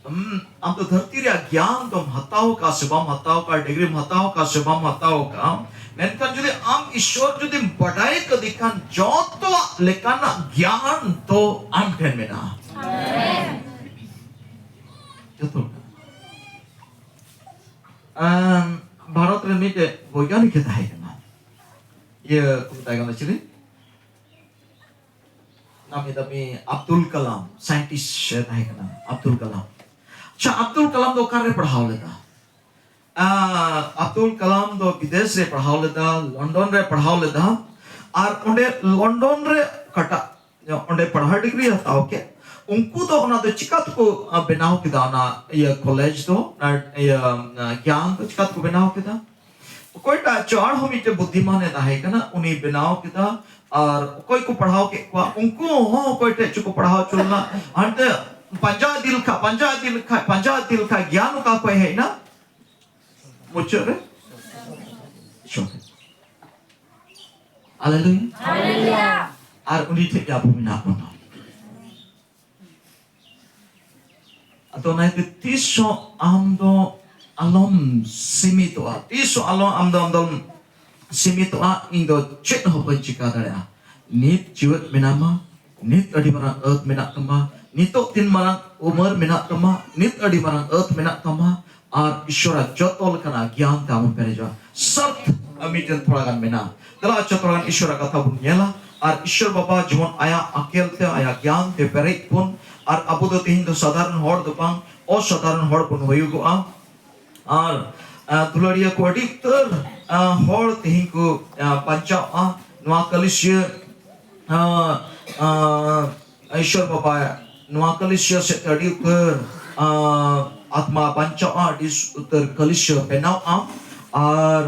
ᱦᱩᱸ, ᱟᱢ ᱫᱚ ᱫᱷᱟᱹᱨᱛᱤ ᱨᱮᱭᱟᱜ ᱜᱮᱭᱟᱱ ᱫᱚᱢ ᱦᱟᱛᱟᱣ ᱠᱟᱜ ᱥᱮ ᱵᱟᱢ ᱦᱟᱛᱟᱣ ᱠᱟᱜ, ᱰᱤᱜᱽᱨᱤᱢ ᱦᱟᱛᱟᱣ ᱠᱟᱜ ᱥᱮ ᱵᱟᱢ ᱦᱟᱛᱟᱣ ᱠᱟᱜ, ᱢᱮᱱᱠᱷᱟᱱ ᱡᱩᱫᱤ ᱟᱢ ᱤᱥᱚᱨ ᱡᱩᱫᱤᱢ ᱵᱟᱰᱟᱭ ᱠᱟᱫᱮ ᱠᱷᱟᱱ, ᱡᱚᱛᱚᱣᱟᱜ ᱞᱮᱠᱟᱱᱟᱜ ᱜᱮᱭᱟᱱ ᱫᱚ ᱟᱢ ᱴᱷᱮᱱ ᱢᱮᱱᱟᱜᱼᱟ᱾ ᱡᱚᱛᱚ ᱞᱮᱠᱟᱱᱟᱜ᱾ ᱟᱢ, ᱵᱷᱟᱨᱚᱛ ᱨᱮ ᱢᱤᱫᱴᱮᱡ ᱵᱳᱭᱜᱟᱱᱤᱠ ᱮ ᱛᱟᱦᱮᱸ ᱠᱟᱱᱟ, ᱤᱭᱟᱹ ᱠᱚ ᱢᱮᱛᱟᱭ ᱠᱟᱱᱟ ᱪᱤᱞᱤ? ᱱᱟᱢᱤ ᱫᱟᱢᱤ ᱟᱵᱫᱩᱞ ᱠᱟᱞᱟᱢ, scientist ᱮ ᱛᱟᱦᱮᱸ ᱠᱟᱱᱟ, ᱟᱵᱫᱩᱞ ᱠᱟᱞᱟᱢ᱾ ᱟᱪᱪᱷᱟ, ᱟᱵᱫᱩᱞ ᱠᱟᱞᱟᱢ ᱫᱚ ᱚᱠᱟᱨᱮ ᱯᱟᱲᱦᱟᱣ ᱞᱮᱫᱟ? ᱟᱸ, ᱟᱵᱫᱩᱞ ᱠᱟᱞᱟᱢ ᱫᱚ ᱵᱤᱫᱮᱥ ᱨᱮ ᱯᱟᱲᱦᱟᱣ ᱞᱮᱫᱟ, ᱞᱚᱱᱰᱚᱱ ᱨᱮ ᱯᱟᱲᱦᱟᱣ ᱞᱮᱫᱟ᱾ ᱟᱨ ᱚᱸᱰᱮ ᱞᱚᱱᱰᱚᱱ ᱨᱮ ᱚᱠᱟᱴᱟᱜ, ᱚᱸᱰᱮ ᱯᱟᱲᱦᱟᱣ ᱰᱤᱜᱽᱨᱤ ᱦᱟᱛᱟᱣ ᱠᱮᱫ, ᱩᱱᱠᱩ ᱫᱚ ᱚᱱᱟ ᱫᱚ ᱪᱤᱠᱟ ᱛᱮᱠᱚ, ᱟᱸ, ᱵᱮᱱᱟᱣ ᱠᱮᱫᱟ ᱚᱱᱟ ᱤᱭᱟᱹ ᱠᱚᱞᱮᱡᱽ ᱫᱚ, ᱚᱱᱟ ᱤᱭᱟᱹ, ᱟᱸ, ᱜᱮᱭᱟᱱ ᱫᱚ ᱪᱤᱠᱟ ᱛᱮᱠᱚ ᱵᱮᱱᱟᱣ ᱠᱮᱫᱟ? ᱚᱠᱚᱭᱴᱟᱜ ᱪᱚ ᱟᱨᱦᱚᱸ ᱢᱤᱫᱴᱮᱱ ᱵᱩᱫᱽᱫᱷᱤᱢᱟᱱ ᱮ ᱛᱟᱦᱮᱸ ᱠᱟᱱᱟ, ᱩᱱᱤ ᱵᱮᱱᱟᱣ ᱠᱮᱫᱟ᱾ ᱟᱨ ᱚᱠᱚᱭ ᱠᱚ ᱯᱟᱲᱦᱟᱣ ᱠᱮᱫ ᱠᱚᱣᱟ, ᱩᱱᱠᱩ ᱦᱚᱸ ᱚᱠᱚᱭ ᱴᱷᱮᱡ ᱪᱚ ᱠᱚ ᱯᱟᱲᱦᱟᱣ ᱦᱚᱪᱚ ᱞᱮᱱᱟ᱾ ᱦᱟᱱᱛᱮ ᱯᱟᱸᱡᱟ ᱤᱫᱤ ᱞᱮᱠᱷᱟᱡ, ᱯᱟᱸᱡᱟ ᱤᱫᱤ ᱞᱮᱠᱷᱟᱡ, ᱯᱟᱸᱡᱟ ᱤᱫᱤ ᱞᱮᱠᱷᱟᱡ, ᱜᱮᱭᱟᱱ ᱚᱠᱟ ᱠᱷᱚᱡ ᱦᱮᱡ ᱮᱱᱟ? ᱢᱩᱪᱟᱹᱫ ᱨᱮ ᱤᱥᱚᱨ ᱴᱷᱮᱡ᱾ ᱦᱟᱞᱮᱞᱩᱭᱟ᱾ ᱦᱟᱞᱮᱞᱩᱭᱟ᱾ ᱟᱨ ᱩᱱᱤ ᱴᱷᱮᱡ ᱜᱮ ᱟᱵᱚ ᱢᱮᱱᱟᱜ ᱵᱚᱱᱟ᱾ ᱟᱫᱚ ᱚᱱᱟ ᱤᱭᱟᱹᱛᱮ ᱛᱤᱥ ᱦᱚᱸ ᱟᱢ ᱫᱚ ᱟᱞᱚᱢ ᱥᱤᱢᱤᱛᱚᱜᱼᱟ, ᱛᱤᱥ ᱦᱚᱸ ᱟᱞᱚ, ᱟᱢ ᱫᱚ, ᱟᱢ ᱫᱚᱢ ᱥᱤᱢᱤᱛᱚᱜᱼᱟ, "ᱤᱧ ᱫᱚ ᱪᱮᱫ ᱦᱚᱸ ᱵᱟᱹᱧ ᱪᱤᱠᱟ ᱫᱟᱲᱮᱭᱟᱜᱼᱟ᱾" ᱱᱤᱛ ᱡᱤᱣᱮᱫ ᱢᱮᱱᱟᱢᱟ, ᱱᱤᱛ ᱟᱹᱰᱤ ᱢᱟᱨᱟᱝ ᱟᱹᱛ ᱢᱮᱱᱟᱜ ᱛᱟᱢᱟ, ᱱᱤᱛᱚᱜ ᱛᱤᱱ ᱢᱟᱨᱟᱝ ᱩᱢᱟᱹᱨ ᱢᱮᱱᱟᱜ ᱛᱟᱢᱟ, ᱱᱤᱛ ᱟᱹᱰᱤ ᱢᱟᱨᱟᱝ ᱟᱹᱛ ᱢᱮᱱᱟᱜ ᱛᱟᱢᱟ, ᱟᱨ ᱤᱥᱚᱨᱟᱜ ᱡᱚᱛᱚ ᱞᱮᱠᱟᱱᱟᱜ ᱜᱮᱭᱟᱱ ᱛᱮ ᱟᱢᱮᱢ ᱯᱮᱨᱮᱡᱚᱜᱼᱟ᱾ ᱥᱟᱨᱛᱷ ᱢᱤᱫᱴᱮᱱ ᱛᱷᱚᱲᱟ ᱜᱟᱱ ᱢᱮᱱᱟᱜᱼᱟ᱾ ᱫᱮᱞᱟ ᱟᱪᱪᱷᱟ, ᱛᱷᱚᱲᱟ ᱜᱟᱱ ᱤᱥᱚᱨᱟᱜ ᱠᱟᱛᱷᱟ ᱵᱚᱱ ᱧᱮᱞᱟ᱾ ᱟᱨ ᱤᱥᱚᱨ ᱵᱟᱵᱟ ᱡᱮᱢᱚᱱ ᱟᱭᱟᱜ ᱟᱠᱮᱞ ᱛᱮ, ᱟᱭᱟᱜ ᱜᱮᱭᱟᱱ ᱛᱮ ᱯᱮᱨᱮᱡ ᱵᱚᱱ, ᱟᱨ ᱟᱵᱚ ᱫᱚ ᱛᱮᱦᱮᱧ ᱫᱚ ᱥᱟᱫᱷᱟᱨᱚᱱ ᱦᱚᱲ ᱫᱚ ᱵᱟᱝ, ᱚᱥᱟᱫᱷᱟᱨᱚᱱ ᱦᱚᱲ ᱵᱚᱱ ᱦᱩᱭᱩᱜᱚᱜᱼᱟ᱾ ᱟᱨ, ᱟᱸ, ᱫᱩᱞᱟᱹᱲᱤᱭᱟᱹ ᱠᱚ ᱟᱹᱰᱤ ᱩᱛᱟᱹᱨ, ᱟᱸ, ᱦᱚᱲ ᱛᱮᱦᱮᱧ ᱠᱚ, ᱟᱸ, ᱵᱟᱧᱪᱟᱣᱜᱼᱟ᱾ ᱱᱚᱣᱟ ᱠᱟᱹᱞᱤᱥᱤᱭᱟᱹ, ᱟᱸ, ᱟᱸ, ᱤᱥᱚᱨ ᱵᱟᱵᱟ, ᱱᱚᱣᱟ ᱠᱟᱹᱞᱤᱥᱤᱭᱟᱹ ᱥᱮᱫ ᱛᱮ ᱟᱹᱰᱤ ᱩᱛᱟᱹᱨ, ᱟᱸ, ᱟᱛᱢᱟ ᱵᱟᱧᱪᱟᱣᱜᱼᱟ, ᱟᱹᱰᱤ ᱩᱛᱟᱹᱨ ᱠᱟᱹᱞᱤᱥᱤᱭᱟᱹ ᱵᱮᱱᱟᱣᱜᱼᱟ᱾ ᱟᱨ,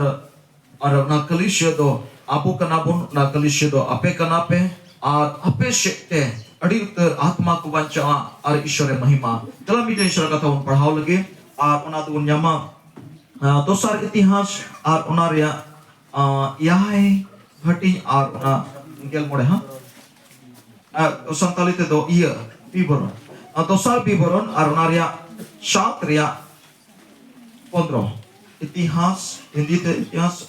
ᱟᱨ ᱚᱱᱟ ᱠᱟᱹᱞᱤᱥᱤᱭᱟᱹ ᱫᱚ ᱟᱵᱚ ᱠᱟᱱᱟ ᱵᱚᱱ, ᱚᱱᱟ ᱠᱟᱹᱞᱤᱥᱤᱭᱟᱹ ᱫᱚ ᱟᱯᱮ ᱠᱟᱱᱟ ᱯᱮ, ᱟᱨ ᱟᱯᱮ ᱥᱮᱫ ᱛᱮ ᱟᱹᱰᱤ ᱩᱛᱟᱹᱨ ᱟᱛᱢᱟ ᱠᱚ ᱵᱟᱧᱪᱟᱜᱼᱟ ᱟᱨ ᱤᱥᱚᱨᱮ ᱢᱟᱹᱦᱤᱢᱟ᱾ ᱫᱮᱞᱟ ᱢᱤᱫᱴᱮᱱ ᱤᱥᱚᱨ ᱠᱟᱛᱷᱟ ᱵᱚᱱ ᱯᱟᱲᱦᱟᱣ ᱞᱮᱜᱮ, ᱟᱨ ᱚᱱᱟ ᱫᱚᱵᱚᱱ ᱧᱟᱢᱟ, ᱟᱸ, ᱫᱚᱥᱟᱨ ᱤᱛᱤᱦᱟᱥ ᱟᱨ ᱚᱱᱟ ᱨᱮᱭᱟᱜ, ᱟᱸ, ᱮᱭᱟᱭ ᱦᱟᱹᱴᱤᱧ ᱟᱨ ᱚᱱᱟ ᱜᱮᱞ ᱢᱚᱬᱮ, ᱦᱟᱸ? ᱟᱨ ᱥᱟᱱᱛᱟᱲᱤ ᱛᱮᱫᱚ ᱤᱭᱟᱹ, ᱵᱤᱵᱚᱨᱚᱱ᱾ ᱟᱨ ᱫᱚᱥᱟᱨ ᱵᱤᱵᱚᱨᱚᱱ ᱟᱨ ᱚᱱᱟ ᱨᱮᱭᱟᱜ ᱥᱟᱛ ᱨᱮᱭᱟᱜ ᱯᱚᱱᱫᱽᱨᱚ᱾ ᱤᱛᱤᱦᱟᱥ, ᱦᱤᱱᱫᱤ ᱛᱮ ᱤᱛᱤᱦᱟᱥ,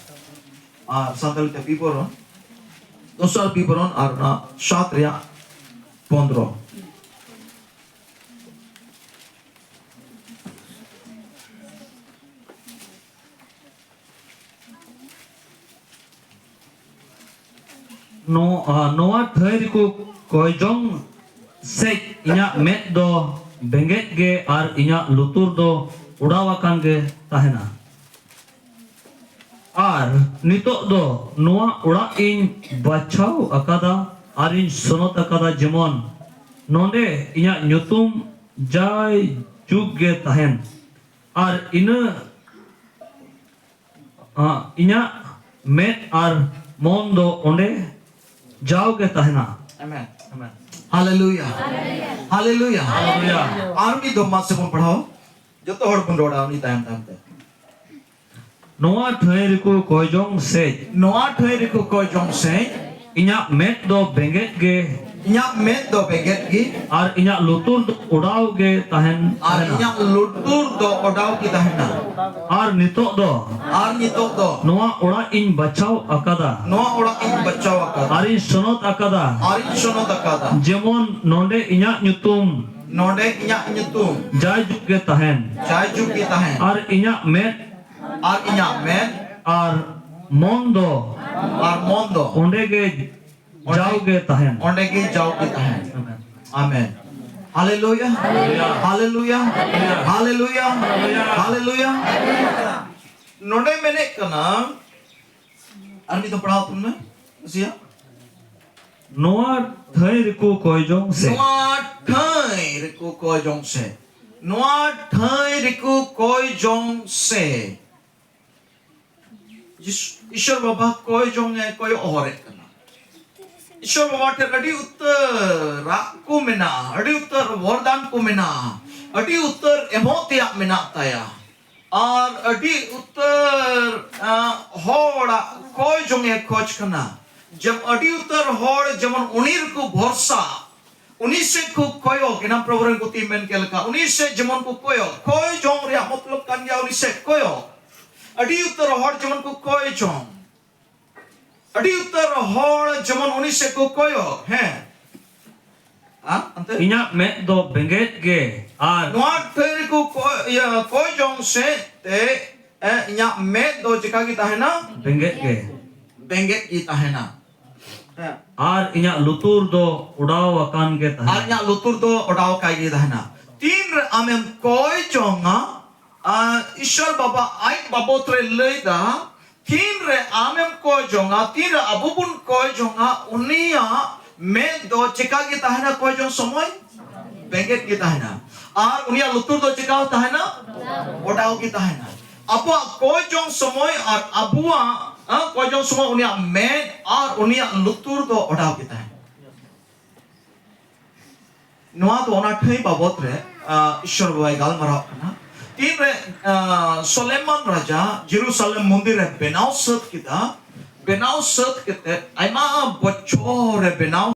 ᱟᱨ ᱥᱟᱱᱛᱟᱲᱤ ᱛᱮ ᱵᱤᱵᱚᱨᱚᱱ᱾ ᱫᱚᱥᱟᱨ ᱵᱤᱵᱚᱨᱚᱱ ᱟᱨ ᱚᱱᱟ ᱥᱟᱛ ᱨᱮᱭᱟᱜ ᱯᱚᱱᱫᱽᱨᱚ᱾ ᱱᱚ-, ᱟ, ᱱᱚᱣᱟ ᱴᱷᱟᱹᱭ ᱨᱮᱠᱚ ᱠᱚᱭ ᱡᱚᱝ ᱥᱮᱡ ᱤᱧᱟᱹᱜ ᱢᱮᱫ ᱫᱚ ᱵᱮᱸᱜᱮᱫ ᱜᱮ ᱟᱨ ᱤᱧᱟᱹᱜ ᱞᱩᱛᱩᱨ ᱫᱚ ᱚᱰᱟᱣ ᱟᱠᱟᱱ ᱜᱮ ᱛᱟᱦᱮᱱᱟ᱾ ᱟᱨ ᱱᱤᱛᱚᱜ ᱫᱚ ᱱᱚᱣᱟ ᱚᱲᱟᱜ ᱤᱧ ᱵᱟᱪᱷᱟᱣ ᱟᱠᱟᱫᱟ ᱟᱨᱤᱧ ᱥᱚᱱᱚᱛ ᱟᱠᱟᱫᱟ, ᱡᱮᱢᱚᱱ ᱱᱚᱰᱮ ᱤᱧᱟᱹᱜ ᱧᱩᱛᱩᱢ ᱡᱟᱭ ᱡᱩᱜᱽ ᱜᱮ ᱛᱟᱦᱮᱱ᱾ ᱟᱨ ᱤᱱᱟᱹ ᱟᱸ, ᱤᱧᱟᱹᱜ ᱢᱮᱫ ᱟᱨ ᱢᱚᱱ ᱫᱚ ᱚᱸᱰᱮ ᱡᱟᱣᱜᱮ ᱛᱟᱦᱮᱱᱟ᱾ ᱟᱢᱮᱱ᱾ ᱟᱢᱮᱱ᱾ ᱦᱟᱞᱮᱞᱩᱭᱟ᱾ ᱦᱟᱞᱮᱞᱩᱭᱟ᱾ ᱦᱟᱞᱮᱞᱩᱭᱟ᱾ ᱟᱨ ᱢᱤᱫ ᱫᱚᱢ ᱢᱟᱥᱮ ᱵᱚᱱ ᱯᱟᱲᱦᱟᱣ᱾ ᱡᱚᱛᱚ ᱦᱚᱲ ᱵᱚᱱ ᱨᱚᱲᱟ ᱩᱱᱤ ᱛᱟᱭᱚᱢ ᱛᱟᱭᱚᱢ ᱛᱮ᱾ ᱱᱚᱣᱟ ᱴᱷᱟᱹᱭ ᱨᱮᱠᱚ ᱠᱚᱭ ᱡᱚᱝ ᱥᱮᱡ᱾ ᱱᱚᱣᱟ ᱴᱷᱟᱹᱭ ᱨᱮᱠᱚ ᱠᱚᱭ ᱡᱚᱝ ᱥᱮᱡ᱾ ᱤᱧᱟᱹᱜ ᱢᱮᱫ ᱫᱚ ᱵᱮᱸᱜᱮᱫ ᱜᱮ᱾ ᱤᱧᱟᱹᱜ ᱢᱮᱫ ᱫᱚ ᱵᱮᱸᱜᱮᱫ ᱜᱮ᱾ ᱟᱨ ᱤᱧᱟᱹᱜ ᱞᱩᱛᱩᱨ ᱫᱚ ᱚᱰᱟᱣ ᱜᱮ ᱛᱟᱦᱮᱱ ᱟᱨ ᱛᱟᱦᱮᱱᱟ᱾ ᱤᱧᱟᱹᱜ ᱞᱩᱛᱩᱨ ᱫᱚ ᱚᱰᱟᱣ ᱜᱮ ᱛᱟᱦᱮᱱᱟ᱾ ᱟᱨ ᱱᱤᱛᱚᱜ ᱫᱚ ᱟᱨ ᱱᱤᱛᱚᱜ ᱫᱚ ᱱᱚᱣᱟ ᱚᱲᱟᱜ ᱤᱧ ᱵᱟᱪᱷᱟᱣ ᱟᱠᱟᱫᱟ᱾ ᱱᱚᱣᱟ ᱚᱲᱟᱜ ᱤᱧ ᱵᱟᱪᱷᱟᱣ ᱟᱠᱟᱫᱟ᱾ ᱟᱨᱤᱧ ᱥᱚᱱᱚᱛ ᱟᱠᱟᱫᱟ᱾ ᱟᱨᱤᱧ ᱥᱚᱱᱚᱛ ᱟᱠᱟᱫᱟ᱾ ᱡᱮᱢᱚᱱ ᱱᱚᱰᱮ ᱤᱧᱟᱹᱜ ᱧᱩᱛᱩᱢ ᱱᱚᱰᱮ ᱤᱧᱟᱹᱜ ᱧᱩᱛᱩᱢ ᱡᱟᱭᱡᱩᱜᱽ ᱜᱮ ᱛᱟᱦᱮᱱ᱾ ᱡᱟᱭᱡᱩᱜᱽ ᱜᱮ ᱛᱟᱦᱮᱱ᱾ ᱟᱨ ᱤᱧᱟᱹᱜ ᱢᱮᱫ ᱟᱨ ᱤᱧᱟᱹᱜ ᱢᱮᱫ ᱟᱨ ᱢᱚᱱ ᱫᱚ ᱟᱨ ᱢᱚᱱ ᱫᱚ ᱚᱸᱰᱮ ᱜᱮ ᱚᱸᱰᱮ ᱡᱟᱣ ᱜᱮ ᱛᱟᱦᱮᱱ᱾ ᱚᱸᱰᱮ ᱜᱮ ᱡᱟᱣ ᱜᱮ ᱛᱟᱦᱮᱱ᱾ ᱟᱢᱮᱱ᱾ ᱟᱢᱮᱱ᱾ ᱦᱟᱞᱮᱞᱩᱭᱟ᱾ ᱦᱟᱞᱮᱞᱩᱭᱟ᱾ ᱦᱟᱞᱮᱞᱩᱭᱟ᱾ ᱦᱟᱞᱮᱞᱩᱭᱟ᱾ ᱦᱟᱞᱮᱞᱩᱭᱟ᱾ ᱱᱚᱰᱮ ᱢᱮᱱᱮᱫ ᱠᱟᱱᱟ, ᱟᱨ ᱢᱤᱫ ᱫᱷᱟᱣ ᱯᱟᱲᱦᱟᱣ ᱛᱟᱵᱚᱱ ᱢᱮ, ᱱᱟᱥᱮᱭᱟᱜ᱾ ᱱᱚᱣᱟ ᱴᱷᱟᱹᱭ ᱨᱮᱠᱚ ᱠᱚᱭ ᱡᱚᱝ ᱥᱮ᱾ ᱱᱚᱣᱟ ᱴᱷᱟᱹᱭ ᱨᱮᱠᱚ ᱠᱚᱭ ᱡᱚᱝ ᱥᱮ᱾ ᱱᱚᱣᱟ ᱴᱷᱟᱹᱭ ᱨᱮᱠᱚ ᱠᱚᱭ ᱡᱚᱝ ᱥᱮ᱾ ᱡᱤᱥᱩ, ᱤᱥᱚᱨ ᱵᱟᱵᱟ ᱠᱚᱭ ᱡᱚᱝ ᱮ ᱠᱚᱭᱚᱜ ᱦᱚᱨᱮᱫ ᱠᱟᱱᱟ᱾ ᱤᱥᱚᱨ ᱵᱟᱵᱟ ᱴᱷᱮᱱ ᱟᱹᱰᱤ ᱩᱛᱟᱹᱨ ᱨᱟᱜ ᱠᱚ ᱢᱮᱱᱟᱜᱼᱟ, ᱟᱹᱰᱤ ᱩᱛᱟᱹᱨ ᱵᱚᱨᱫᱟᱱ ᱠᱚ ᱢᱮᱱᱟᱜᱼᱟ, ᱟᱹᱰᱤ ᱩᱛᱟᱹᱨ ᱮᱢᱚᱜ ᱛᱮᱭᱟᱜ ᱢᱮᱱᱟᱜ ᱛᱟᱭᱟ᱾ ᱟᱨ ᱟᱹᱰᱤ ᱩᱛᱟᱹᱨ, ᱟᱸ, ᱦᱚᱲᱟᱜ ᱠᱚᱭ ᱡᱚᱝ ᱮ ᱠᱷᱚᱡᱽ ᱠᱟᱱᱟ᱾ ᱡᱮᱢ-, ᱟᱹᱰᱤ ᱩᱛᱟᱹᱨ ᱦᱚᱲ ᱡᱮᱢᱚᱱ ᱩᱱᱤ ᱨᱮᱠᱚ ᱵᱷᱚᱨᱥᱟ, ᱩᱱᱤ ᱥᱮᱫ ᱠᱚ ᱠᱚᱭᱚᱜ, ᱮᱱᱟᱝ ᱯᱨᱚᱵᱷᱩ ᱨᱮᱱ ᱜᱩᱛᱤ ᱢᱮᱱ ᱠᱮᱫ ᱞᱮᱠᱟ, ᱩᱱᱤ ᱥᱮᱫ ᱡᱮᱢᱚᱱ ᱠᱚ ᱠᱚᱭᱚᱜ, ᱠᱚᱭ ᱡᱚᱝ ᱨᱮᱭᱟᱜ ᱢᱚᱛᱞᱚᱵ ᱠᱟᱱ ᱜᱮᱭᱟ ᱩᱱᱤ ᱥᱮᱫ ᱠᱚᱭᱚᱜ᱾ ᱟᱹᱰᱤ ᱩᱛᱟᱹᱨ ᱦᱚᱲ ᱡᱮᱢᱚᱱ ᱠᱚ ᱠᱚᱭ ᱡᱚᱝ, ᱟᱹᱰᱤ ᱩᱛᱟᱹᱨ ᱦᱚᱲ ᱡᱮᱢᱚᱱ ᱩᱱᱤ ᱥᱮᱫ ᱠᱚ ᱠᱚᱭᱚᱜ, ᱦᱮᱸ᱾ ᱟᱨ ᱚᱱᱛᱮ? ᱤᱧᱟᱹᱜ ᱢᱮᱫ ᱫᱚ ᱵᱮᱸᱜᱮᱫ ᱜᱮ ᱟᱨ ᱱᱚᱣᱟ ᱴᱷᱟᱹᱭ ᱨᱮᱠᱚ ᱠᱚᱭ-, ᱤᱭᱟᱹ, ᱠᱚᱭ ᱡᱚᱝ ᱥᱮᱫ ᱛᱮ, ᱮ, ᱤᱧᱟᱹᱜ ᱢᱮᱫ ᱫᱚ ᱪᱮᱠᱟ ᱜᱮ ᱛᱟᱦᱮᱱᱟ? ᱵᱮᱸᱜᱮᱫ ᱜᱮ᱾ ᱵᱮᱸᱜᱮᱫ ᱜᱮ ᱛᱟᱦᱮᱱᱟ᱾ ᱟᱨ ᱤᱧᱟᱜ ᱞᱩᱛᱩᱨ ᱫᱚ ᱚᱰᱟᱣ ᱟᱠᱟᱱ ᱜᱮ ᱛᱟᱦᱮᱱᱟ᱾ ᱟᱨ ᱤᱧᱟᱜ ᱞᱩᱛᱩᱨ ᱫᱚ ᱚᱰᱟᱣ ᱟᱠᱟᱭ ᱜᱮ ᱛᱟᱦᱮᱱᱟ᱾ ᱛᱤᱱᱨᱮ ᱟᱢᱮᱢ ᱠᱚᱭ ᱡᱚᱝᱟ, ᱟᱨ ᱤᱥᱚᱨ ᱵᱟᱵᱟ ᱟᱡ ᱵᱟᱵᱚᱛ ᱨᱮ ᱞᱟᱹᱭ ᱫᱟ, ᱛᱤᱱᱨᱮ ᱟᱢᱮᱢ ᱠᱚᱭ ᱡᱚᱝᱟ, ᱛᱤᱱᱨᱮ ᱟᱵᱚ ᱵᱚᱱ ᱠᱚᱭ ᱡᱚᱝᱟ, ᱩᱱᱤᱭᱟᱜ ᱢᱮᱫ ᱫᱚ ᱪᱮᱠᱟ ᱜᱮ ᱛᱟᱦᱮᱱᱟ? ᱠᱚᱭ ᱡᱚᱝ ᱥᱚᱢᱚᱭ ᱵᱮᱸᱜᱮᱫ ᱜᱮ ᱛᱟᱦᱮᱱᱟ᱾ ᱟᱨ ᱩᱱᱤᱭᱟᱜ ᱞᱩᱛᱩᱨ ᱫᱚ ᱪᱮᱠᱟ ᱛᱟᱦᱮᱱᱟ? ᱚᱰᱟᱣ ᱜᱮ ᱛᱟᱦᱮᱱᱟ᱾ ᱟᱵᱚᱣᱟᱜ ᱠᱚᱭ ᱡᱚᱝ ᱥᱚᱢᱚᱭ ᱟᱨ ᱟᱵᱚᱣᱟᱜ, ᱟ, ᱠᱚᱭ ᱡᱚᱝ ᱥᱚᱢᱚᱭ ᱩᱱᱤᱭᱟᱜ ᱢᱮᱫ ᱟᱨ ᱩᱱᱤᱭᱟᱜ ᱞᱩᱛᱩᱨ ᱫᱚ ᱚᱰᱟᱣ ᱜᱮ ᱛᱟᱦᱮᱱᱟ᱾ ᱱᱚᱣᱟ ᱫᱚ ᱚᱱᱟ ᱴᱷᱟᱹᱭ ᱵᱟᱵᱚᱛ ᱨᱮ, ᱟ, ᱤᱥᱚᱨ ᱵᱟᱵᱟᱭ ᱜᱟᱞᱢᱟᱨᱟᱣ ᱠᱟᱱᱟ᱾ ᱛᱤᱱᱨᱮ, ᱟ, ᱥᱚᱞᱮᱢᱟᱱ ᱨᱟᱡᱟ ᱡᱮᱨᱩᱥᱟᱞᱮᱢ ᱢᱚᱱᱫᱤᱨ ᱮ ᱵᱮᱱᱟᱣ ᱥᱟᱹᱛ ᱠᱮᱫᱟ, ᱵᱮᱱᱟᱣ ᱥᱟᱹᱛ ᱠᱟᱛᱮ ᱟᱭᱢᱟ ᱵᱚᱪᱷᱚᱨ ᱮ ᱵᱮᱱᱟᱣ